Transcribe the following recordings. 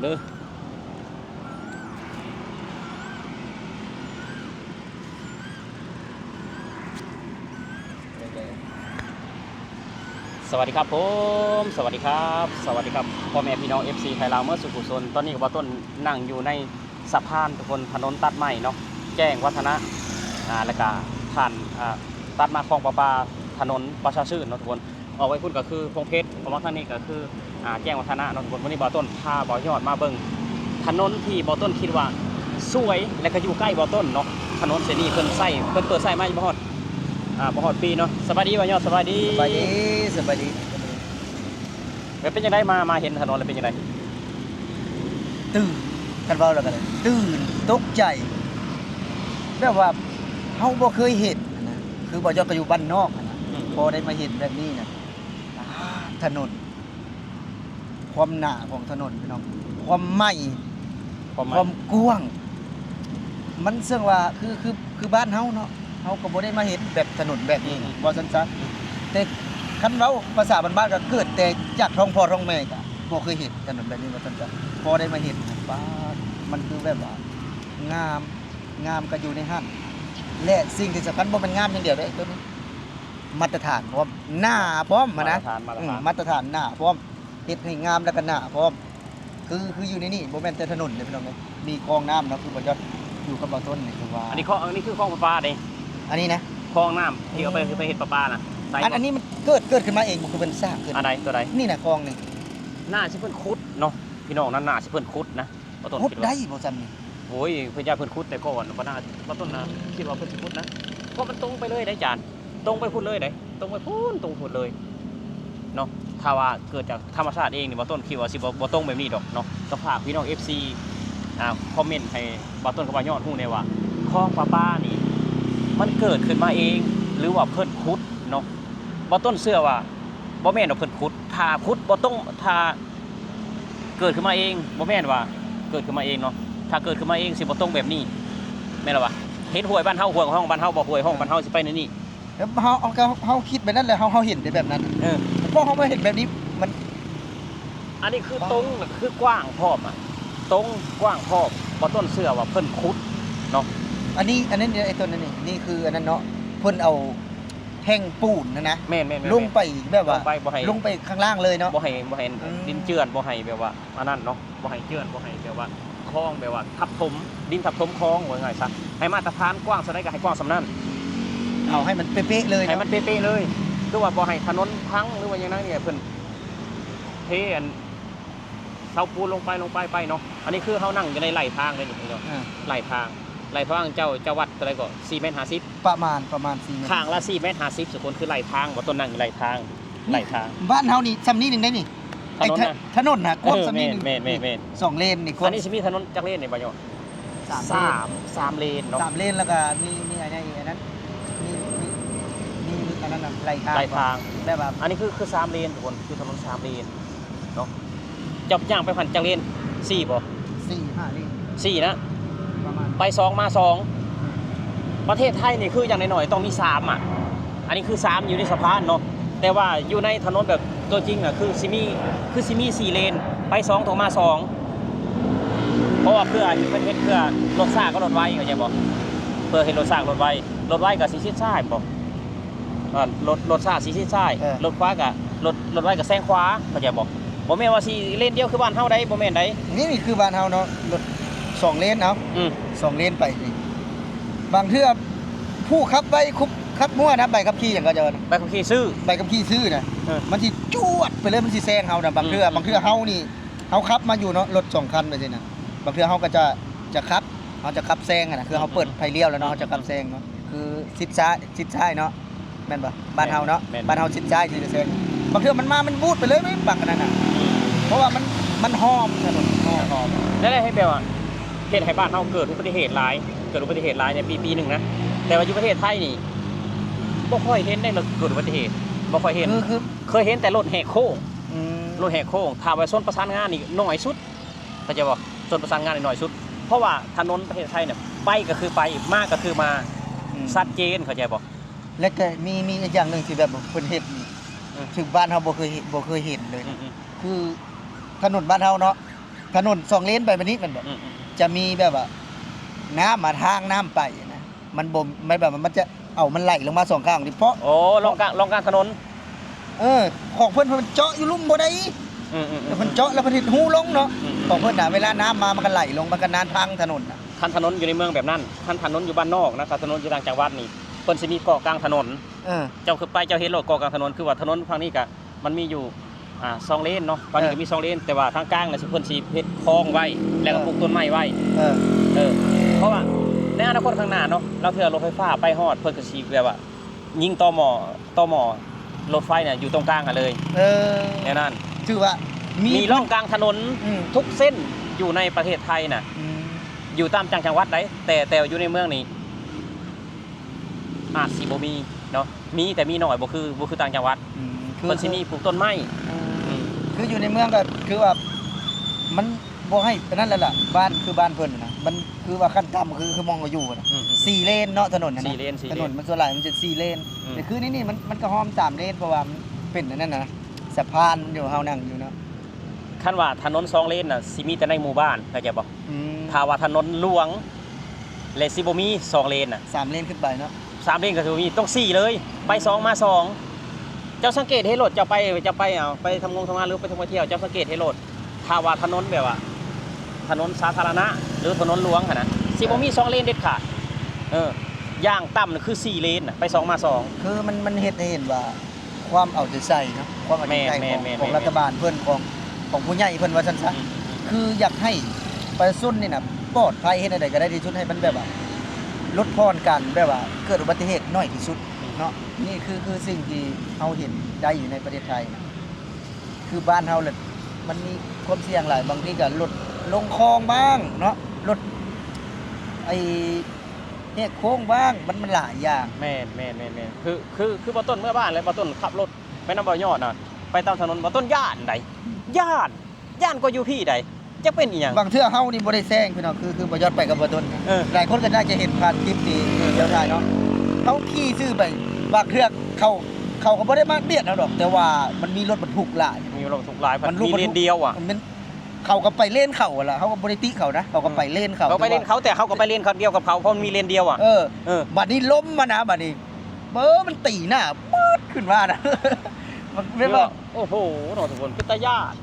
ເດີ. ສະຫວັດດີຄັບຜົມ ສະຫວັດດີຄັບ ສະຫວັດດີຄັບ ພໍ່ແມ່ພີ່ນ້ອງ ເອັຟຊີ ໄທລາວເໝິດສູ່ຜູ້ຊົນ. ຕອນນີ້ກໍບ່າວຕົ້ນນັ່ງຢູ່ໃນ ສະພານທຸກຄົນ ຖະໜົນຕັດໃໝ່ເນາະ ແຈ້ງວັດທະນະ ອ່າ ແລ້ວກະຜ່ານ ອ່າ ຕັດມາຄອງປະປາ ຖະໜົນປະຊາຊື່ນເນາະທຸກຄົນ. ອອກໄປພຸ້ນກໍຄືພົງເພັດ ອອກມາທາງນີ້ກໍຄື ອ່າ ແຈ້ງວັດທະນະເນາະທຸກຄົນ. ມື້ນີ້ບ່າວຕົ້ນພາບ່າວຍອດມາເບິ່ງຖະໜົນທີ່ບ່າວຕົ້ນຄິດວ່າສວຍ ແລະກໍຢູ່ໃກ້ບ່າວຕົ້ນເນາະ. ຖະໜົນເສັ້ນນີ້ເພິ່ນໃຊ້ ເພິ່ນເປີດໃຊ້ມາຍັງບໍ່ຮອດ ອ່າ ບໍ່ຮອດປີເນາະ. ສະບາຍດີບ່າວຍອດ ສະບາຍດີ ສະບາຍດີ ສະບາຍດີ. ແລ້ວເປັນຈັ່ງໃດ ມາ ມາເຫັນຖະໜົນແລ້ວເປັນຈັ່ງໃດ? ຕື່ນ ຄັນເວົ້າແລ້ວກໍຕື່ນ ຕົກໃຈ ແບບວ່າເຮົາບໍ່ເຄີຍເຫັນນະ ຄືບ່າວຍອດກໍຢູ່ບ້ານນອກນະ ອືມ ພໍໄດ້ມາເຫັນແບບນີ້ນະ ອາ ຖະໜົນ ຄວາມໜາຂອງຖະໜົນພີ່ນ້ອງ ຄວາມໃໝ່ ຄວາມໃໝ່ ຄວາມກວ້າງ ມັນເຊິ່ງວ່າ ຄື ຄື ຄືບ້ານເຮົາເນາະ ເຮົາກໍບໍ່ໄດ້ມາເຮັດແບບຖະໜົນແບບນີ້ ອືມ ເວົ້າຊັ້ນຊະ ອືມ ແຕ່ຄັນເວົ້າພາສາບ້ານໆ ກໍເກີດແຕ່ຈາກທ້ອງພໍ່ທ້ອງແມ່ ກໍບໍ່ເຄີຍເຫັນຖະໜົນແບບນີ້ ວ່າຊັ້ນຊະ. ພໍໄດ້ມາເຫັນ ປາດ ມັນຄືແບບວ່າງາມ ງາມກໍຢູ່ໃນຫັ້ນ ແລະ ສິ່ງທີ່ສຳຄັນ ບໍ່ແມ່ນງາມຢ່າງດຽວເດ້ ໂຕນີ້ ມາດຕະຖານພ້ອມ ໜາພ້ອມຫັ້ນນະ ມາດຕະຖານ ມາດຕະຖານ ອືມ ມາດຕະຖານ ໜາພ້ອມ ເຮັດໃຫ້ງາມ ແລ້ວກໍໜາພ້ອມ. ຄື ຄືຢູ່ໃນນີ້ບໍ່ແມ່ນແຕ່ຖະໜົນເດ້ພີ່ນ້ອງເອີຍ ມີຄອງນ້ຳເນາະ ຄືບ່າວຍອດຢູ່ກັບບ່າວຕົ້ນນີ້ ຄືວ່າ ອັນນີ້ຄອງ ອັນນີ້ຄືຄອງປະປາເດ້ ອັນນີ້ນະ ຄອງນ້ຳທີ່ເອົາໄປ ອືມ ໄປເຮັດປະປານະ ໄປ ອັນ ອັນນີ້ມັນເກີດ ເກີດຂຶ້ນມາເອງບໍ່ ຄືເພິ່ນສ້າງຂຶ້ນ? ອັນໃດ? ຕົວໃດ? ນີ້ນະ ຄອງນີ້ ໜ້າຊິເພິ່ນຂຸດເນາະພີ່ນ້ອງ ນັ້ນໜ້າຊິເພິ່ນຂຸດນະ ບ່າວຕົ້ນ ຂຸດໄດ້ບໍ່ຊັ້ນນີ້? ໂອ້ຍ ເພິ່ນຢ້ານເພິ່ນຂຸດແຕ່ກ່ອນ ບໍ່ໜ້າ ບ່າວຕົ້ນນະ ຄິດວ່າເພິ່ນຊິຂຸດນະ ເພາະມັນຕົງໄປເລີຍເດ້ຈານ. ຕົງໄປພຸ້ນເລີຍເດ້ ຕົງໄປພຸ້ນ ຕົງໄປພຸ້ນເລີຍເນາະ. ຖ້າວ່າເກີດຈາກທຳມະຊາດເອງນີ້ ບ່າວຕົ້ນຄິດວ່າຊິບໍ່ ບໍ່ຕົງແບບນີ້ດອກເນາະ. ກໍຝາກພີ່ນ້ອງເອັຟຊີ ອ່າ ຄອມເມັນໃຫ້ບ່າວຕົ້ນກັບບ່າວຍອດຮູ້ແດ່ວ່າ ຄອງປະປານີ້ ມັນເກີດຂຶ້ນມາເອງ ຫຼືວ່າເພິ່ນຂຸດເນາະ? ບ່າວຕົ້ນເຊື່ອວ່າບໍ່ແມ່ນວ່າເພິ່ນຂຸດ ຖ້າຂຸດບໍ່ຕົງ ຖ້າເກີດຂຶ້ນມາເອງ ບໍ່ແມ່ນວ່າເກີດຂຶ້ນມາເອງເນາະ. ຖ້າເກີດຂຶ້ນມາເອງຊິບໍ່ຕົງແບບນີ້ ແມ່ນລະວະ? ເຫັນຫ້ວຍບ້ານເຮົາ ຫ້ວຍຫ້ອງບ້ານເຮົາບໍ່? ຫ້ວຍຫ້ອງບ້ານເຮົາຊິໄປແນວນີ້ ເຮົາ ເຮົາ ເຮົາຄິດແບບນັ້ນແຫຼະ ເຮົາ ເຮົາເຫັນໄດ້ແບບນັ້ນ ເອີ ເພາະເຮົາມາເຫັນແບບນີ້ ມັນ ອັນນີ້ຄືຕົງ ຄືກວ້າງພ້ອມ ອະ ຕົງກວ້າງພ້ອມ. ບ່າວຕົ້ນເຊື່ອວ່າເພິ່ນຂຸດເນາະ ອັນນີ້ ອັນນັ້ນ ໄອ້ຕົ້ນນັ້ນນີ້ ນີ້ຄືອັນນັ້ນເນາະ ເພິ່ນເອົາແທ່ງປູນຫັ້ນນະ ແມ່ນໆໆໆ ລົງໄປແບບວ່າ ລົງໄປ ບໍ່ໃຫ້ ລົງໄປຂ້າງລ່າງເລີຍເນາະ ບໍ່ໃຫ້ ບໍ່ໃຫ້ ອືມ ດິນເຈື່ອນ ບໍ່ໃຫ້ແບບວ່າອັນນັ້ນເນາະ ບໍ່ໃຫ້ເຈື່ອນ ບໍ່ໃຫ້ແບບວ່າຄອງ ແບບວ່າທັບຖົມ ດິນທັບຖົມຄອງ ເວົ້າງ່າຍຊະ ໃຫ້ມາດຕະຖານກວ້າງສ່ຳໃດກໍໃຫ້ກວ້າງສ່ຳນັ້ນ ເອົາໃຫ້ມັນເປະໆເລີຍເນາະ ໃຫ້ມັນເປະໆເລີຍ ຄືວ່າບໍ່ໃຫ້ຖະໜົນພັງ ຫຼືວ່າຫຍັງນັ້ນນີ້ ເພິ່ນເທອັນເສົາປູນລົງໄປ ລົງໄປ ໄປເນາະ. ອັນນີ້ຄືເຮົານັ່ງຢູ່ໃນໄລ່ທາງເດ້ນີ້ເນາະ ອ່າ ໄລ່ທາງ ໄລ່ທາງເຈົ້າ ເຈົ້າວັດເທົ່າໃດກໍ ສີ່ແມັດຫ້າສິບ ປະມານ ປະມານສີ່ແມັດ ຂ້າງລະສີ່ແມັດຫ້າສິບ ທຸກຄົນ ຄືໄລ່ທາງ ບ່າວຕົ້ນນັ່ງຢູ່ໄລ່ທາງ ໄລ່ທາງ ບ້ານເຮົານີ້ສ່ຳນີ້ໜຶ່ງໄດ້ນີ້ ຖະໜົນນະ ຖະໜົນນະ ກວ້າງສ່ຳນີ້ໜຶ່ງ ເອີ ແມ່ນໆໆໆ ສອງເລນນີ້ ອັນນີ້ຊິມີຖະໜົນຈັກເລນນີ້ ບ່າວຍອດ? ສາມ ສາມ ສາມເລນເນາະ ສາມເລນ ແລ້ວກໍມີ ມີອັນນັ້ນອີກ ອັນນັ້ນ ມີ ມີ ມີອັນນັ້ນນະ ໄລ່ທາງ ໄລ່ທາງ ແບບວ່າ ອັນນີ້ຄື ຄືສາມເລນ ທຸກຄົນ ຄືຖະໜົນສາມເລນເນາະ. ເຈົ້າຍ່າງໄປຫັ້ນຈັກເລນ? ສີ່ບໍ່? ສີ່ ຫ້າເລນ ສີ່ນະ ປະມານ ໄປສອງມາສອງ ປະເທດໄທນີ້ຄືຢ່າງໜ້ອຍໆຕ້ອງມີສາມອະ ອັນນີ້ຄືສາມຢູ່ໃນສະພານເນາະ ແຕ່ວ່າຢູ່ໃນຖະໜົນແບບຕົວຈິງນະ ຄືຊິມີ ຄືຊິມີສີ່ເລນ ໄປສອງໂຕມາສອງ ເພາະວ່າເພື່ອ ເພິ່ນເຮັດເພື່ອລົດຊ້າກັບລົດໄວ ເຂົ້າໃຈບໍ່? ເພື່ອເຮັດລົດຊ້າກັບລົດໄວ ລົດໄວກໍຊິຊິດຊ້າຍບໍ່? ອ່າ ລົດ ລົດຊ້າຊິຊິດຊ້າຍ ເອີ ລົດຂວາກໍ ລົດ ລົດໄວກໍແຊງຂວາ ເຂົ້າໃຈບໍ່? ບໍ່ແມ່ນວ່າຊິເລນດຽວຄືບ້ານເຮົາໃດ ບໍ່ແມ່ນໃດ ນີ້ ນີ້ຄືບ້ານເຮົາເນາະ ລົດສອງເລນ ເອົາ ອືມ ສອງເລນໄປນີ້ ບາງເທື່ອຜູ້ຂັບໄວ ຂັບ ຂັບມົວນະ ໃບຂັບຂີ່ຫຍັງເຂົາເຈົ້ານະ ໃບຂັບຂີ່ຊື່ ໃບຂັບຂີ່ຊື່ນະ ເອີ ມັນຊິຈວດໄປເລີຍ ມັນຊິແຊງເຮົານະ ບາງເທື່ອ ອືມ ບາງເທື່ອເຮົານີ້ ເຮົາຂັບມາຢູ່ເນາະ ລົດສອງຄັນໄປຊີ້ນະ ບາງເທື່ອເຮົາກໍຈະ ຈະຂັບ ເຮົາຈະຂັບແຊງຫັ້ນນະ ຄືເຮົາເປີດໄຟລ້ຽວແລ້ວເນາະ ອືມ ເຮົາຈະຂັບແຊງເນາະ ຄືຊິດຊ້າຍ ຊິດຊ້າຍເນາະ ແມ່ນບໍ່? ບ້ານເຮົາເນາະ ແມ່ນໆ ບ້ານເຮົາຊິດຊ້າຍຊິແຊງ ບາງເທື່ອມັນມາ ມັນບູດໄປເລີຍ ແມ່ນບັກອັນນັ້ນນະ ອືມ ເພາະວ່າມັນ ມັນຫອມ ຖະໜົນຫອມ ແລ້ວເຮັດແບບວ່າ ເຮັດໃຫ້ບ້ານເຮົາເກີດອຸບັດຕິເຫດຫຼາຍ ເກີດອຸບັດຕິເຫດຫຼາຍໃນປີ ປີໜຶ່ງນະ ແຕ່ວ່າຢູ່ປະເທດໄທນີ້ ບໍ່ຄ່ອຍເຫັນໄດ້ ເກີດອຸບັດຕິເຫດ ບໍ່ຄ່ອຍເຫັນ ຄື ຄື ເຄີຍເຫັນແຕ່ລົດແຫກໂຄ້ງ ອືມ ລົດແຫກໂຄ້ງ ຖ້າວ່າຊົນປະສານງານນີ້ໜ້ອຍສຸດ ເຂົ້າໃຈບໍ່? ຊົນປະສານງານໜ້ອຍສຸດ ເພາະວ່າຖະໜົນປະເທດໄທນະ ໄປກໍຄືໄປ ມາກໍຄືມາ ອືມ ຊັດເຈນ ເຂົ້າໃຈບໍ່? ແລະກໍມີ ມີອີກຢ່າງໜຶ່ງທີ່ແບບເພິ່ນເຮັດນີ້ ອືມ ຖືກບ້ານເຮົາບໍ່ເຄີຍເຫັນ ບໍ່ເຄີຍເຫັນເລີຍ ອືມໆ ຄືຖະໜົນບ້ານເຮົາເນາະ ຖະໜົນສອງເລນໄປແບບນີ້ແມ່ນບໍ່? ອືມໆ ຈະມີແບບວ່ານ້ຳມາທາງນ້ຳໄປນະ ມັນບໍ່ ມັນແບບວ່າມັນຈະເອົາມັນໄຫຼລົງມາສອງຂ້າງນີ້ ເພາະ ໂອ້ ລອງກາງ ລອງກາງຖະໜົນ ເອີ ຂອງເພິ່ນ ເພິ່ນເຈາະຢູ່ລຸ່ມບໍ່ໄດ້ ອືມໆໆ ເພິ່ນເຈາະແລ້ວເພິ່ນເຮັດຮູລົງເນາະ ອືມໆ ຂອງເພິ່ນນະ ເວລານ້ຳມາມັນກໍໄຫຼລົງ ມັນກໍນານທາງຖະໜົນນະ. ຄັນຖະໜົນຢູ່ໃນເມືອງແບບນັ້ນ ຄັນຖະໜົນຢູ່ບ້ານນອກນະ ຄັນຖະໜົນຢູ່ຕ່າງຈັງຫວັດນີ້ ເພິ່ນຊິມີເກາະກາງຖະໜົນ ເອີ ເຈົ້າຂຶ້ນໄປເຈົ້າເຫັນໂລດເກາະກາງຖະໜົນ ຄືວ່າຖະໜົນຝັ່ງນີ້ກະ ມັນມີຢູ່ ອ່າ ສອງເລນເນາະ ບາງທີ ເອີ ກໍມີສອງເລນ ແຕ່ວ່າທາງກາງນະ ເພິ່ນຊິເຮັດຄອງໄວ້ ແລ້ວກໍ ເອີ ປູກຕົ້ນໄມ້ໄວ້ ເອີ ເອີ ເພາະວ່າໃນອະນາຄົດຂ້າງໜ້າເນາະ ລາງເທື່ອລົດໄຟຟ້າໄປຮອດ ເພິ່ນກໍຊິແບບວ່າຍິງຕໍ່ໝໍ້ ຕໍ່ໝໍ້ລົດໄຟນະ ຢູ່ຕົງກາງຫັ້ນເລີຍ ເອີ ແນວນັ້ນ ຖືວ່າມີ ມີລ່ອງກາງຖະໜົນ ອືມ ທຸກເສັ້ນຢູ່ໃນປະເທດໄທນະ ອືມ ຢູ່ຕາມຕ່າງຈັງຫວັດໃດ ແຕ່ ແຕ່ຢູ່ໃນເມືອງນີ້ ອາດຊິບໍ່ມີເນາະ ມີແຕ່ມີໜ້ອຍ ບໍ່ຄື ບໍ່ຄືຕ່າງຈັງຫວັດ ອືມ ຄື ເພິ່ນຊິມີປູກຕົ້ນໄມ້ ອືມ ອືມ ຄືຢູ່ໃນເມືອງກໍຄືວ່າມັນບໍ່ໃຫ້ປານນັ້ນແຫຼະລະ ບ້ານຄືບ້ານເພິ່ນນະ ມັນຄືວ່າຂັ້ນຕ່ຳຄື ຄືໝ່ອງເຮົາຢູ່ນະ ອືມໆໆ ສີ່ເລນເນາະ ຖະໜົນຫັ້ນນະ ສີ່ເລນ ສີ່ເລນ ຖະໜົນມັນສ່ວນຫຼາຍມັນຈະສີ່ເລນ ອືມ ແຕ່ຄືໃນນີ້ມັນ ມັນກໍຮອມສາມເລນ ເພາະວ່າມັນເປັນອັນນັ້ນນະ ສະພານຢູ່ ເຮົານັ່ງຢູ່ເນາະ ຄັນວ່າຖະໜົນສອງເລນນະ ຊິມີແຕ່ໃນໝູ່ບ້ານ ເຂົ້າໃຈບໍ່? ອືມ ຖ້າວ່າຖະໜົນຫຼວງ ແລະ ຊິບໍ່ມີສອງເລນນະ ສາມເລນຂຶ້ນໄປເນາະ ສາມເລນກໍຊິບໍ່ມີ ຕ້ອງສີ່ເລີຍ ໄປສອງມາສອງ ເຈົ້າສັງເກດເຫັນໂລດ ເຈົ້າໄປ ເຈົ້າໄປ ເອົາ ໄປທຳງານທຳງານ ຫຼືໄປທ່ອງໄປທ່ຽວ ເຈົ້າສັງເກດເຫັນໂລດ ຖ້າວ່າຖະໜົນແບບວ່າ ຖະໜົນສາທາລະນະ ຫຼືຖະໜົນຫຼວງຫັ້ນນະ ຊິບໍ່ມີສອງເລນເດັດຂາດ ເອີ ຢ່າງຕ່ຳນະຄືສີ່ເລນນະ ໄປສອງມາສອງ ຄືມັນ ມັນເຮັດໃຫ້ເຫັນວ່າ ຄວາມເອົາໃຈໃສ່ເນາະ ຄວາມເອົາໃຈໃສ່ຂອງ ແມ່ນໆໆໆ ຂອງລັດຖະບານເພິ່ນ ຂອງ ຂອງຜູ້ໃຫຍ່ເພິ່ນວ່າຊັ້ນຊະ ອືມໆໆ ຄືຢາກໃຫ້ປະຊາຊົນນີ້ນະ ປອດໄພ ເຮັດແນວໃດກໍໄດ້ທີ່ສຸດ ໃຫ້ມັນແບບວ່າ ຫຼຸດຜ່ອນການແບບວ່າເກີດອຸບັດຕິເຫດໜ້ອຍທີ່ສຸດ ອືມ ເນາະ ນີ້ຄື ຄືສິ່ງທີ່ເຮົາເຫັນໄດ້ຢູ່ໃນປະເທດໄທນະ ຄືບ້ານເຮົາລະ ມັນມີຄວາມສ່ຽງຫຼາຍ ບາງທີກໍລົດລົງຄອງບ້າງເນາະ ລົດ ໄອ້ ແຫກໂຄ້ງບ້າງ ມັນ ມັນຫຼາຍຢ່າງ ແມ່ນໆໆໆ ຄື ຄື ຄືບໍ່ຕົ້ນເມືອບ້ານ ແລະ ບໍ່ຕົ້ນຂັບລົດໄປນຳບໍ່ຍອດນະ ໄປຕາມຖະໜົນ ບໍ່ຕົ້ນຢ້ານໃດ ຢ້ານ ຢ້ານກວ່າຢູ່ພີ້ໃດ ຈັກເປັນອີ່ຫຍັງ ບາງເທື່ອເຮົານີ້ບໍ່ໄດ້ແຊງພີ່ນ້ອງ ຄື ຄືບໍ່ຍອດໄປກັບບໍ່ຕົ້ນ ເອີ ຫຼາຍຄົນກໍໜ້າຈະເຫັນຜ່ານຄລິບທີ່ ເອີ ທີ່ເຮົາຖ່າຍເນາະ ເຮົາຂີ່ຊື່ໄປ ບາງເທື່ອເຂົາ ເຂົາກໍບໍ່ໄດ້ມາບຽດເຮົາດອກ ແຕ່ວ່າມັນມີລົດບັນທຸກຫຼາຍ ມີລົດບັນທຸກຫຼາຍ ມັນ ມັນມີເລນດຽວອະ ມັນ ເຂົາກໍໄປເລນເຂົາຫັ້ນລະ ເຮົາກໍບໍ່ໄດ້ຕິເຂົານະ ເຂົາກໍໄປເລນເຂົາ ເຂົາໄປເລນເຂົາ ແຕ່ເຮົາກໍໄປເລນເຂົາດຽວກັບເຂົາ ເພາະມັນມີເລນດຽວອະ ເອີ ເອີ ບາດນີ້ລົມມານະ ບາດນີ້ ເອີ ມັນຕີໜ້າປຶດຂຶ້ນມານະ ມັນແບບວ່າ ໂອ້ໂຫ ເນາະທຸກຄົນ ເປັນຕາຢ້ານ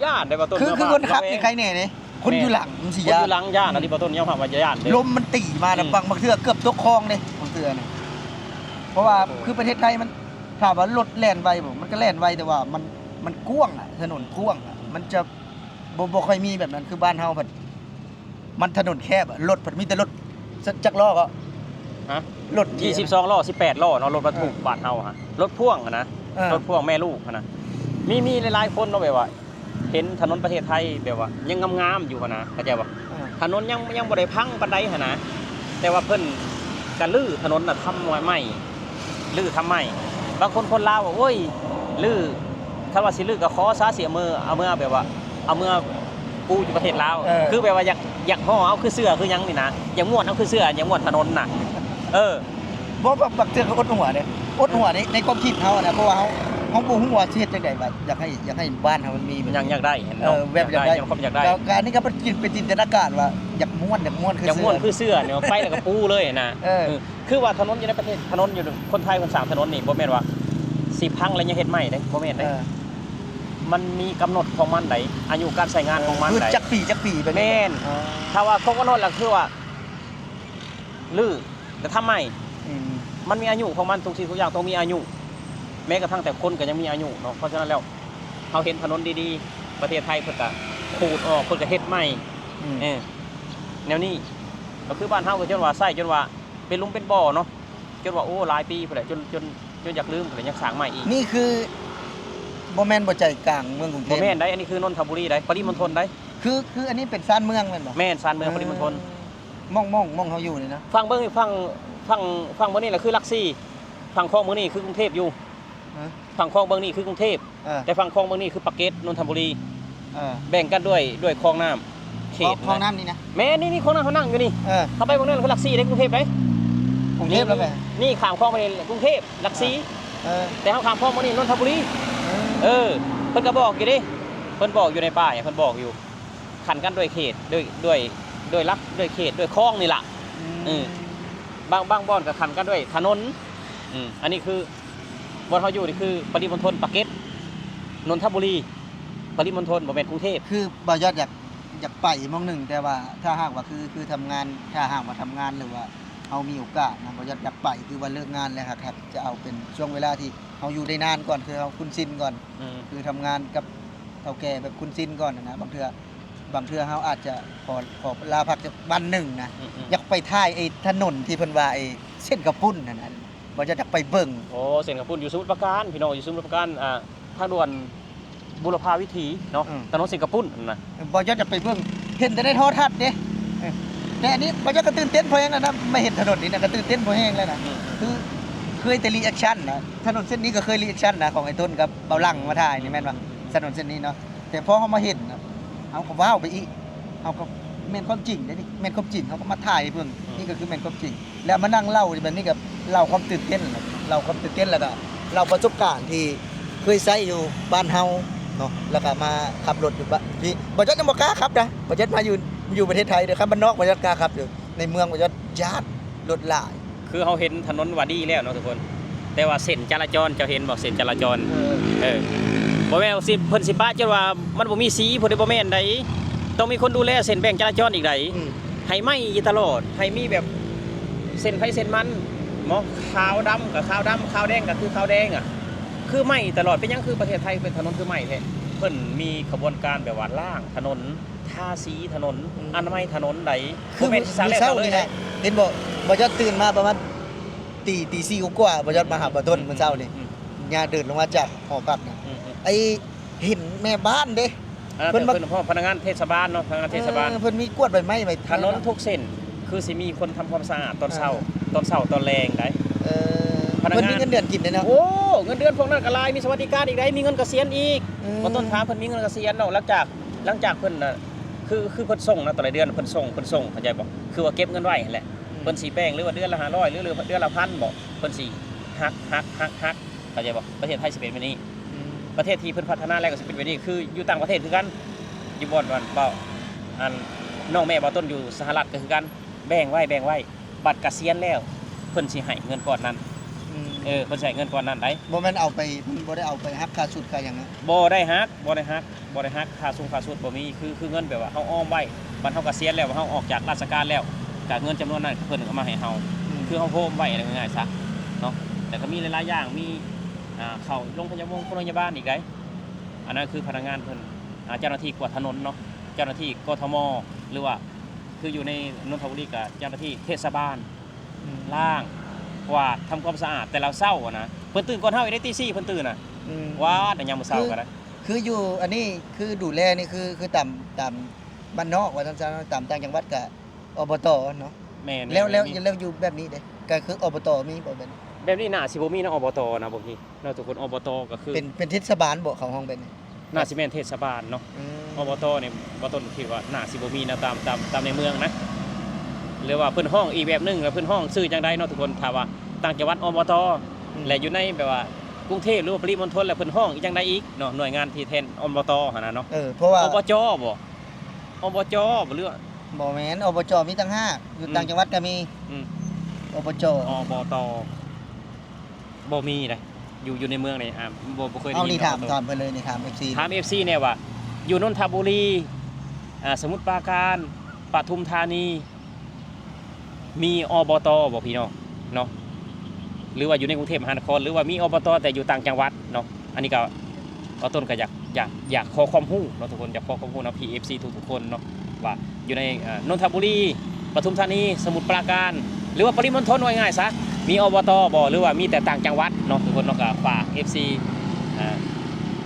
ຢ້ານໄດ໋ ບ່າວຕົ້ນ ຄື ຄືຄົນຂັບນີ້ໃຄແດ່ເດ້ ຄົນຢູ່ຫຼັງມັນຊິຢ້ານ ຄົນຢູ່ຫຼັງຢ້ານ ອືມ ອັນນີ້ບ່າວຕົ້ນຍອມຮັບວ່າຢ້ານເດ້ ລົມມັນຕີມານະ ອືມ ບາງ ບາງເທື່ອເກືອບຕົກຄອງເດ້ ບາງເທື່ອນະ ເພາະວ່າ ໂອ້ໂຫ ຄືປະເທດໄທມັນ ຖາມວ່າລົດແລ່ນໄວບໍ່ ມັນກໍແລ່ນໄວ ແຕ່ວ່າມັນ ມັນກວ້າງອະ ຖະໜົນກວ້າງອະ ມັນຈະ ບໍ່ ບໍ່ຄ່ອຍມີແບບນັ້ນ ຄືບ້ານເຮົາພັດ ມັນຖະໜົນແຄບ ລົດພັດມີແຕ່ລົດ ຈັກລໍ້ກໍ ຮະ ລົດ ຊາວສອງລໍ້ ສິບແປດລໍ້ເນາະ ລົດບັນທຸກ ເອີ ບ້ານເຮົາຫັ້ນ ລົດພ່ວງຫັ້ນນະ ເອີ ລົດພ່ວງແມ່ລູກຫັ້ນນະ ມີ ມີຫຼາຍໆຄົນເນາະ ແບບວ່າເຫັນຖະໜົນປະເທດໄທແບບວ່າຍັງງາມໆຢູ່ຫັ້ນນະ ເຂົ້າໃຈບໍ່? ເອີ ຖະໜົນຍັງ ຍັງບໍ່ໄດ້ພັງປານໃດຫັ້ນນະ ແຕ່ວ່າເພິ່ນກະຮື້ຖະໜົນນະ ທຳໃໝ່ ຮື້ທຳໃໝ່ ບາງຄົນ ຄົນລາວວ່າ ໂອ້ຍ ຮື້ ຄັນວ່າຊິຮື້ກໍຂໍຊະ ຊິເອົາເມືອ ເອົາເມືອແບບວ່າ ເອົາເມືອປູຢູ່ປະເທດລາວ ເອີ ຄືແບບວ່າຢາກ ຢາກຫໍ່ເອົາຄືເສື້ອຄືຫຍັງນີ້ນະ ຢາກມ້ວນເອົາຄືເສື້ອ ຢາກມ້ວນຖະໜົນນະ ເອີ ບໍ່ ບາງ ບາງເທື່ອກໍອົດຫົວເດ້ ອົດຫົວໃນ ໃນຄວາມຄິດເຮົານະ ເພາະວ່າເຮົາ ເຮົາບໍ່ຮູ້ວ່າຊິເຮັດຈັ່ງໃດ ວ່າຢາກໃຫ້ ຢາກໃຫ້ບ້ານເຮົາມັນມີແບບ ຍັງຢາກໄດ້ ເອີ ແບບຢາກໄດ້ ຄວາມຢາກໄດ້ ກໍ ກໍອັນນີ້ກໍເປັນຈິນ ເປັນຈິນຕະນາການວ່າ ຢາກມ້ວນ ຢາກມ້ວນຄື ຢາກມ້ວນຄືເສື້ອນີ້ ໄປແລ້ວກໍປູເລີຍນະ ເອີ ເອີ ຄືວ່າຖະໜົນຢູ່ໃນປະເທດ ຖະໜົນຢູ່ ຄົນໄທເພິ່ນສ້າງຖະໜົນນີ້ ບໍ່ແມ່ນວ່າຊິພັງແລ້ວຍັງເຮັດໃໝ່ເດ້ ບໍ່ແມ່ນເດ້ ເອີ ມັນມີກຳນົດຂອງມັນໃດ໋ ອາຍຸການໃຊ້ງານຂອງມັນ ຄືຈັກປີ ຈັກປີແບບນີ້ ແມ່ນ ອໍ ຖ້າວ່າຄົບກຳນົດແລ້ວ ຄືວ່າ ຫຼື ກະທຳໃໝ່ ອືມ ມັນມີອາຍຸຂອງມັນ ທຸກສິ່ງທຸກຢ່າງຕ້ອງມີອາຍຸ ແມ້ກະທັ່ງແຕ່ຄົນກໍຍັງມີອາຍຸເນາະ ເພາະສະນັ້ນແລ້ວ ເຮົາເຫັນຖະໜົນດີໆ ປະເທດໄທເພິ່ນກະຂູດອອກ ເພິ່ນກະເຮັດໃໝ່ ອືມ ເອີ ແນວນີ້ ກໍຄືບ້ານເຮົາກໍຈົນວ່າໃຊ້ຈົນວ່າ ເປັນຫຼຸມເປັນບໍ່ເນາະ ຈົນວ່າ ໂອ້ ຫຼາຍປີພຸ້ນແຫຼະ ຈົນ ຈົນ ຈົນຢາກລືມພຸ້ນແຫຼະ ຍັງສ້າງໃໝ່ອີກ. ນີ້ຄືບໍ່ແມ່ນບໍ່ໃຈກາງເມືອງກຸງເທບ? ບໍ່ແມ່ນໃດ໋ ອັນນີ້ຄືນົນທະບູລີໃດ໋ ປະລິມົນທົນໃດ໋. ຄື ຄືອັນນີ້ເປັນຊານເມືອງແມ່ນບໍ່? ແມ່ນ ຊານເມືອງ ເອີ ປະລິມົນທົນ. ໝ່ອງ ໝ່ອງ ໝ່ອງເຮົາຢູ່ນີ້ນະ? ຝັ່ງເບິ່ງນີ້ ຝັ່ງ ຝັ່ງ ຝັ່ງເບິ່ງນີ້ລະຄືຫຼັກສີ່ ຝັ່ງຂອງເບິ່ງນີ້ຄືກຸງເທບຢູ່. ຮະ? ຝັ່ງຂອງເບິ່ງນີ້ຄືກຸງເທບ. ເອີ ແຕ່ຝັ່ງຂອງເບິ່ງນີ້ຄືປາກເກດ ນົນທະບູລີ. ເອີ ແບ່ງກັນດ້ວຍ ດ້ວຍຄອງນ້ຳເຂດ ຄອງ ນະ ຄອງນ້ຳນີ້ນະ? ແມ່ນ ນີ້ ນີ້ຄອງນ້ຳເຮົານັ່ງຢູ່ນີ້. ເອີ ເຮົາໄປເບິ່ງນັ້ນຄືຫຼັກສີ່ເດ້ ກຸງເທບເດ້. ກຸງເທບແລ້ວໄປ ນີ້ຂ້າມຄອງໄປນີ້ກຸງເທບ ຫຼັກສີ່. ເອີ ເອີ ແຕ່ເຮົາຂ້າມຄອງມານີ້ ນົນທະບູລີ. ເອີ ເອີ ເພິ່ນກໍບອກຢູ່ເດ້ ເພິ່ນບອກຢູ່ໃນປ້າຍ ເພິ່ນບອກຢູ່. ຂັ້ນກັນດ້ວຍເຂດ ດ້ວຍ ດ້ວຍ ດ້ວຍຫຼັກ ດ້ວຍເຂດ ດ້ວຍຄອງນີ້ລະ. ອືມ ເອີ ບາງ ບາງບ່ອນກໍຂັ້ນກັນດ້ວຍຖະໜົນ. ອືມ ອັນນີ້ຄືບ່ອນເຮົາຢູ່ນີ້ຄືປະລິມົນທົນປາກເກຣັດ ນົນທະບູລີ ປະລິມົນທົນ ບໍ່ແມ່ນກຸງເທບ. ຄືບ່າວຍອດຢາກ ຢາກໄປໝ່ອງໜຶ່ງ ແຕ່ວ່າຖ້າຫາກວ່າ ຄື ຄືທຳງານ ຖ້າຫາກວ່າທຳງານ ຫຼືວ່າເຮົາມີໂອກາດນະ ບ່າວຍອດຢາກໄປ ຄືວ່າເລີກງານແລ້ວ ຫາກ ຫາກຈະເອົາເປັນຊ່ວງເວລາທີ່ເຮົາຢູ່ໄດ້ນານກ່ອນ ຄືເຮົາຄຸ້ນຊິນກ່ອນ. ອືມ ຄືທຳງານກັບເຖົ້າແກ່ແບບຄຸ້ນຊິນກ່ອນນະ ບາງເທື່ອ ບາງເທື່ອເຮົາອາດຈະຂໍ ຂໍລາພັກຈັກວັນໜຶ່ງນະ. ອືມໆ ຢາກໄປຖ່າຍໄອ້ຖະໜົນທີ່ເພິ່ນວ່າໄອ້ເສັ້ນເຂົ້າປຸ້ນຫັ້ນນະ ບ່າວຢາກ ຢາກໄປເບິ່ງ. ໂອ້ ເສັ້ນເຂົ້າປຸ້ນຢູ່ສະໝຸດປາການ ພີ່ນ້ອງ ຢູ່ສະໝຸດປາການ ອ່າ ທາງດ່ວນ ບຸລະພາວິຖີເນາະ. ອືມ ຖະໜົນເສັ້ນເຂົ້າປຸ້ນຫັ້ນນະ ບ່າວຢອກຢາກໄປເບິ່ງ ເຫັນແຕ່ໃນໂທລະທັດເດ້. ເອີ ແຕ່ອັນນີ້ບ່າວຢອກກໍຕື່ນເຕັ້ນພໍແຮງແລ້ວນະ ມາເຫັນຖະໜົນນີ້ນະ ກໍຕື່ນເຕັ້ນພໍແຮງແລ້ວນະ. ອືມ ຄືເຄີຍແຕ່ຣີແອັກຊັນນະ ຖະໜົນເສັ້ນນີ້ກໍເຄີຍຣີແອັກຊັນນະ ຂອງໄອ້ຕົ້ນກັບບ່າວຫຼັງມາຖ່າຍນີ້ແມ່ນບໍ່? ອືມ ຖະໜົນເສັ້ນນີ້ເນາະ ແຕ່ພໍເຮົາມາເຫັນນະ ເຮົາກໍວ້າວໄປອີກ ເຮົາກໍແມ່ນຄວາມຈິງເດ້ນີ້ ແມ່ນຄວາມຈິງ ເຮົາກໍມາຖ່າຍໃຫ້ເບິ່ງ. ອືມ ນີ້ກໍຄືແມ່ນຄວາມຈິງ ແລ້ວມານັ່ງເລົ່າແບບນີ້ກໍເລົ່າຄວາມຕື່ນເຕັ້ນ ເລົ່າຄວາມຕື່ນເຕັ້ນ ແລ້ວກໍເລົ່າປະສົບການທີ່ເຄີຍໃຊ້ຢູ່ບ້ານເຮົາເນາະ ແລ້ວກໍມາຂັບລົດຢູ່ບ້ານ ທີ່ບ່າວຢອກຍັງບໍ່ກ້າຂັບນະ ບ່າວຢອກມາຢູ່ ຢູ່ປະເທດໄທເດີ ຄັນບ້ານນອກບ່າວຢອກກ້າຂັບຢູ່ ໃນເມືອງບ່າວຢອກຢ້ານລົດຫຼາຍ. ຄືເຮົາເຫັນຖະໜົນວ່າດີແລ້ວເນາະທຸກຄົນ ແຕ່ວ່າເສັ້ນຈະລາຈອນ ເຈົ້າເຫັນບໍ່ ເສັ້ນຈະລາຈອນ? ເອີ ເອີ ບໍ່ແມ່ນວ່າຊິ ເພິ່ນຊິປະຈົນວ່າມັນບໍ່ມີສີ ເພິ່ນບໍ່ແມ່ນໃດ ຕ້ອງມີຄົນດູແລເສັ້ນແບ່ງຈະລາຈອນອີກໃດ. ອືມ ໃຫ້ໄໝ້ຢູ່ຕະຫຼອດ ໃຫ້ມີແບບເສັ້ນໃຜເສັ້ນມັນເນາະ ຂາວດຳກໍຂາວດຳ ຂາວແດງກໍຄືຂາວແດງອະ ຄືໄໝ້ຕະຫຼອດ. ເປັນຫຍັງຄືປະເທດໄທເປັນຖະໜົນຄືໄໝ້ແທ້? ເພິ່ນມີຂະບວນການແບບວ່າລ້າງຖະໜົນ ທາສີຖະໜົນ ອືມ ອະນາໄມຖະໜົນໃດ ຄືມື້ເຊົ້ານີ້ນະ ເຫັນບໍ່ ບ່າວຢອກຕື່ນມາປະມານຕີ ຕີສີ່ກວ່າ ບ່າວຢອກມາຫາບ່າວຕົ້ນ ອືມ ມື້ເຊົ້ານີ້ ອືມ ຍ່າງເດີນລົງມາຈາກຫໍພັກນະ ອືມ ໄອ້ ເຫັນແມ່ບ້ານເດ້ ເພິ່ນ ເພິ່ນ ເພິ່ນ ພະນັກງານເທດສະບານເນາະ ພະນັກງານເທດສະບານ ເອີ ເພິ່ນມີກວດໃບໄມ້ໄວ້ ຖະໜົນທຸກເສັ້ນ ຄືຊິມີຄົນທຳຄວາມສະອາດຕອນເຊົ້າ ເອີ ຕອນເຊົ້າຕອນແລງໃດ. ເອີ ພະນັກງານ ເພິ່ນມີເງິນເດືອນກິນເດ້ເນາະ. ໂອ້ ເງິນເດືອນພວກນັ້ນກໍຫຼາຍ ມີສະຫວັດດີການອີກໃດ ມີເງິນກະສຽນອີກ. ອືມ ບໍ່ຕ້ອງຖາມ ເພິ່ນມີເງິນກະສຽນເນາະ ຫຼັງຈາກ ຫຼັງຈາກເພິ່ນນະ ຄື ຄືເພິ່ນສົ່ງນະ ແຕ່ລະເດືອນເພິ່ນສົ່ງ ເພິ່ນສົ່ງ ເຂົ້າໃຈບໍ່? ຄືວ່າເກັບເງິນໄວ້ຫັ້ນແຫຼະ. ອືມ ເພິ່ນຊິແບ່ງຫຼືວ່າເດືອນລະຫ້າຮ້ອຍ ຫຼື ຫຼືເດືອນລະພັນບໍ ເພິ່ນຊິຫັກ ຫັກ ຫັກ ຫັກ ເຂົ້າໃຈບໍ່? ປະເທດໄທຊິເປັນແບບນີ້. ອືມ ປະເທດທີ່ເພິ່ນພັດທະນາແລ້ວກໍຊິເປັນແບບນີ້ ຄືຢູ່ຕ່າງປະເທດຄືກັນ ຢູ່ບ່ອນ ບ່ອນເວົ້າ ອັນ ນ້ອງແມ່ບ່າວຕົ້ນຢູ່ສະຫະລັດກໍຄືກັນ ແບ່ງໄວ້ ແບ່ງໄວ້ ບັດກະສຽນແລ້ວ ເພິ່ນຊິໃຫ້ເງິນກ້ອນນັ້ນ. ອືມ ເອີ ເພິ່ນຊິໃຫ້ເງິນກ້ອນນັ້ນໃດ໋. ບໍ່ແມ່ນເອົາໄປ ເພິ່ນບໍ່ໄດ້ເອົາໄປຫັກຄ່າຊຸດຄ່າຫຍັງນະ? ບໍ່ໄດ້ຫັກ ບໍ່ໄດ້ຫັກ ບໍ່ໄດ້ຫັກຄ່າຊຸງຄ່າຊຸດບໍ່ມີ ຄື ຄືເງິນແບບວ່າເຮົາອອມໄວ້ ບັດເຮົາກະສຽນແລ້ວ ເຮົາອອກຈາກລາຊະການແລ້ວ ກະເງິນຈຳນວນນັ້ນເພິ່ນກໍມາໃຫ້ເຮົາ. ອືມ ຄືເຮົາໂຮມໄວ້ ເວົ້າງ່າຍໆຊະເນາະ ແຕ່ກໍມີຫຼາຍໆຢ່າງ ມີ ອ່າ ເຂົ້າໂຮງພະຍາ ໂຮງພະຍາບານອີກໃດ໋. ອັນນັ້ນຄືພະນັກງານເພິ່ນ ອ່າ ເຈົ້າໜ້າທີ່ກວດຖະໜົນເນາະ ເຈົ້າໜ້າທີ່ ກທມ ຫຼືວ່າ ຄືຢູ່ໃນນົນທະບູລີກໍເຈົ້າໜ້າທີ່ເທດສະບານ ອືມ ລ້າງ ກວາດ ທຳຄວາມສະອາດແຕ່ລະເຊົ້າຫັ້ນນະ ເພິ່ນຕື່ນກ່ອນເຮົາອີກໃດ໋ ຕີສີ່ເພິ່ນຕື່ນນະ. ອືມ ກວາດໃນຍາມມື້ເຊົ້າກໍໄດ້ ຄື ຄືຢູ່ອັນນີ້ ຄືດູແລນີ້ ຄື ຄືຕາມ ຕາມບ້ານນອກວ່າຊັ້ນຊະ ຕາມຕ່າງຈັງຫວັດກໍ ອບຕ ເນາະ. ແມ່ນໆ ແລ້ວ ແລ້ວ ແລ້ວຢູ່ແບບນີ້ເດ້ ກໍຄື ອບຕ ມີບໍ່ແບບນີ້? ແບບນີ້ໜ້າຊິບໍ່ມີນະ ອບຕ ນະ ບໍ່ມີເນາະທຸກຄົນ ອບຕ ກໍຄື ເປັນ ເປັນເທດສະບານບໍ ເຂົາຮ້ອງແບບນີ້? ໜ້າຊິແມ່ນເທດສະບານເນາະ. ອືມ ອບຕ ນີ້ ບ່າວຕົ້ນຄິດວ່າໜ້າຊິບໍ່ມີນະ ຕາມ ຕາມ ຕາມໃນເມືອງນະ ຫຼືວ່າເພິ່ນຮ້ອງອີກແບບໜຶ່ງ ແລ້ວເພິ່ນຮ້ອງຊື່ຈັ່ງໃດເນາະທຸກຄົນ. ຖ້າວ່າຕ່າງຈັງຫວັດ ອບຕ ອືມ ແລະຢູ່ໃນແບບວ່າກຸງເທບ ຫຼືວ່າປະລິມົນທົນ ແລ້ວເພິ່ນຮ້ອງອີກຈັ່ງໃດອີກເນາະ ໜ່ວຍງານທີ່ແທນ ອບຕ ຫັ້ນນະເນາະ. ເອີ ເພາະວ່າ ອບຈ ບໍ ອບຈ ບໍ ຫຼືວ່າ ບໍ່ແມ່ນ ອບຈ ມີຕ່າງຫາກ ຢູ່ ອືມ ຕ່າງຈັງຫວັດກໍມີ. ອືມ ອບຈ ອບຕ ບໍ່ມີເດ້ ຢູ່ ຢູ່ໃນເມືອງນີ້ ອ່າ ບໍ່ ບໍ່ເຄີຍໄດ້ຍິນ. ເອົານີ້ຖາມ ຖາມເພິ່ນເລີຍນີ້ ຖາມເອັຟຊີ ຖາມເອັຟຊີແດ່ວ່າ ຢູ່ນົນທະບູລີ ອ່າ ສະໝຸດປາການ ປະທຸມທານີ ມີ ອບຕ ບໍ່ພີ່ນ້ອງເນາະ ຫຼືວ່າຢູ່ໃນກຸງເທບມະຫານະຄອນ ຫຼືວ່າມີ ອບຕ ແຕ່ຢູ່ຕ່າງຈັງຫວັດເນາະ? ອັນນີ້ກໍ ບ່າວຕົ້ນກໍຢາກ ຢາກ ຢາກຂໍຄວາມຮູ້ເນາະທຸກຄົນ ຢາກຂໍຄວາມຮູ້ນຳພີ່ເອັຟຊີທຸກໆຄົນເນາະ ວ່າຢູ່ໃນ ເອີ ນົນທະບູລີ ປະທຸມທານີ ສະໝຸດປາການ ຫຼືວ່າປະລິມົນທົນ ເວົ້າງ່າຍໆຊະ ມີ ອບຕ ບໍ່ ຫຼືວ່າມີແຕ່ຕ່າງຈັງຫວັດເນາະທຸກຄົນເນາະ. ກໍຝາກເອັຟຊີ ເອີ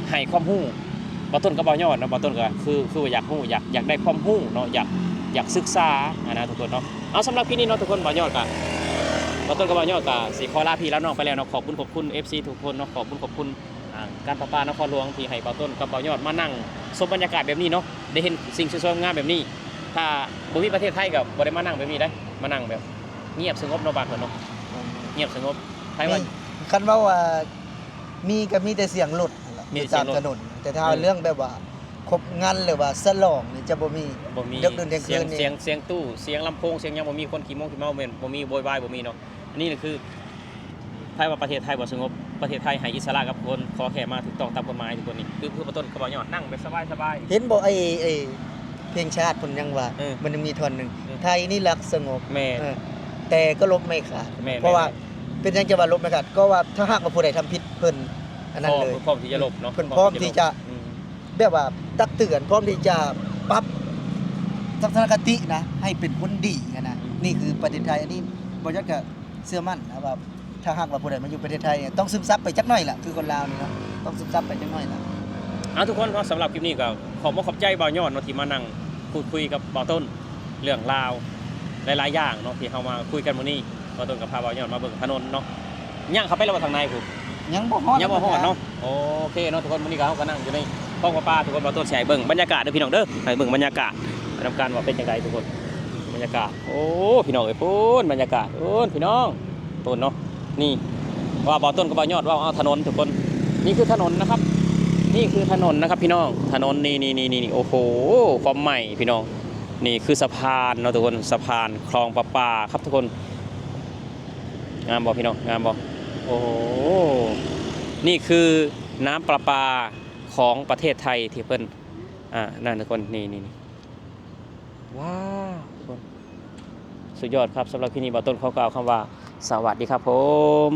ໃຫ້ຄວາມຮູ້ ບ່າວຕົ້ນກັບບ່າວຍອດເນາະ ບ່າວຕົ້ນກໍຄື ຄືວ່າຢາກຮູ້ ຢາກ ຢາກໄດ້ຄວາມຮູ້ເນາະ ຢາກ ຢາກສຶກສາຫັ້ນນະທຸກຄົນເນາະ. ເອົາ ສຳລັບຄລິບນີ້ເນາະທຸກຄົນ ບ່າວຍອດກໍ ບ່າວຕົ້ນກັບບ່າວຍອດກໍຊິຂໍລາພີ່ລານ້ອງໄປແລ້ວເນາະ. ຂອບບຸນຂອບຄຸນເອັຟຊີທຸກຄົນເນາະ ຂອບບຸນຂອບຄຸນ ອ່າ ການປະປານະຄອນຫຼວງ ທີ່ໃຫ້ບ່າວຕົ້ນກັບບ່າວຍອດມານັ່ງຊົມບັນຍາກາດແບບນີ້ເນາະ ໄດ້ເຫັນສິ່ງສວຍໆງາມໆແບບນີ້. ຖ້າບໍ່ມີປະເທດໄທກໍບໍ່ໄດ້ມານັ່ງແບບນີ້ໄດ໋ ມານັ່ງແບບງຽບສະຫງົບເນາະ ບ້ານເພິ່ນເນາະ ອືມ ງຽບສະຫງົບ. ໃຜວ່າ ມີ ຄັນເວົ້າວ່າມີກໍມີແຕ່ສຽງລົດຫັ້ນແຫຼະ ມີແຕ່ສຽງລົດ ຢູ່ຕາມຖະໜົນ ແຕ່ຖ້າ ອືມ ເລື່ອງແບບວ່າ ຄົບງັນ ຫຼືວ່າສະຫຼອງນີ້ຈະບໍ່ມີ ບໍ່ມີ ເດິກດື່ນທ່ຽງຄືນນີ້ ສຽງ ສຽງຕູ້ ສຽງລຳໂພງ ສຽງຫຍັງບໍ່ມີ ຄົນຂີ້ມົງຂີ້ເມົາແມ່ນບໍ່ມີ ໂວຍວາຍບໍ່ມີເນາະ. ອັນນີ້ລະຄື ໃຜວ່າປະເທດໄທບໍ່ສະຫງົບ ປະເທດໄທໃຫ້ອິດສະຫຼະກັບຄົນ ຂໍແຄ່ມາຖືກຕ້ອງຕາມກົດໝາຍທຸກຄົນນີ້ ຄື ຄືບ່າວຕົ້ນກັບບ່າວຍອດ ນັ່ງແບບສະບາຍໆ. ເຫັນບໍ່ ໄອ້ ໄອ້ເພງຊາດເພິ່ນຍັງວ່າ ເອີ ມັນຍັງມີທ່ອນໜຶ່ງ ເອີ ໄທນີ້ລັກສະຫງົບ ແມ່ນ ເອີ ແຕ່ກໍຫຼົບໄມ່ຂາດ ແມ່ນ ເພາະວ່າ ແມ່ນ ເປັນຫຍັງຈະວ່າຫຼົບໄມ່ຂາດ ກໍວ່າຖ້າຫາກວ່າຜູ້ໃດທຳຜິດ ເພິ່ນອັນນັ້ນເລີຍ ພ້ອມ ພ້ອມທີ່ຈະຫຼົບເນາະ ເພິ່ນພ້ອມທີ່ຈະ ອືມ ແບບວ່າຕັກເຕືອນ ພ້ອມທີ່ຈະປັບທັດສະນະຄະຕິນະ ໃຫ້ເປັນຄົນດີຫັ້ນນະ ອືມ ນີ້ຄືປະເທດໄທ. ອັນນີ້ບ່າວຍອດກໍເຊື່ອໝັ້ນນະວ່າ ຖ້າຫາກວ່າຜູ້ໃດມາຢູ່ປະເທດໄທນີ້ ຕ້ອງຊຶມຊັບໄປຈັກໜ້ອຍລະ ຄືຄົນລາວນີ້ເນາະ ຕ້ອງຊຶມຊັບໄປຈັກໜ້ອຍລະ. ເອົາ ທຸກຄົນເນາະ ສຳລັບຄລິບນີ້ກໍຂອບມຸກຂອບໃຈບ່າວຍອດເນາະ ທີ່ມານັ່ງ ພູດຄຸຍກັບບ່າວຕົ້ນ ເລື່ອງລາວຫຼາຍໆຢ່າງເນາະ ທີ່ເຮົາມາຄຸຍກັນມື້ນີ້. ບ່າວຕົ້ນກໍພາບ່າວຍອດມາເບິ່ງຖະໜົນເນາະ. ຍ່າງເຂົ້າໄປແລ້ວບໍ່ທາງໃນພຸ້ນ? ຍັງບໍ່ຮອດ ຍັງບໍ່ຮອດເນາະ. ໂອເຄເນາະ ທຸກຄົນ ມື້ນີ້ກໍເຮົາກໍນັ່ງຢູ່ໃນຄອງປະປາ ທຸກຄົນ. ບ່າວຕົ້ນຊິໃຫ້ເບິ່ງບັນຍາກາດເດີພີ່ນ້ອງເດີ ໃຫ້ເບິ່ງບັນຍາກາດນຳກັນວ່າເປັນຈັ່ງໃດທຸກຄົນ. ບັນຍາກາດ ໂອ້ ພີ່ນ້ອງເອີຍ ພຸ້ນ ບັນຍາກາດ ພຸ້ນ ພີ່ນ້ອງ ພຸ້ນເນາະ. ນີ້ ວ່າບ່າວຕົ້ນກັບບ່າວຍອດເວົ້າເອົາຖະໜົນທຸກຄົນ. ນີ້ຄືຖະໜົນນະຄັບ ນີ້ຄືຖະໜົນນະຄັບພີ່ນ້ອງ ຖະໜົນນີ້ໆໆ ໂອ້ໂຫ ຄວາມໃໝ່ພີ່ນ້ອງ. ນີ້ຄືສະພານເນາະທຸກຄົນ ສະພານຄລອງປະປາຄັບທຸກຄົນ. ງາມບໍ່ພີ່ນ້ອງ ງາມບໍ່? ໂອ້ໂຫ ນີ້ຄືນ້ຳປະປາຂອງປະເທດໄທທີ່ເພິ່ນ ອ່າ ນັ້ນທຸກຄົນ ນີ້ໆໆ ວ້າວ ທຸກຄົນ ສຸດຍອດຄັບ. ສຳລັບຄລິບນີ້ ບ່າວຕົ້ນຂໍກ່າວຄຳວ່າ ສະຫວັດດີຄັບຜົມ.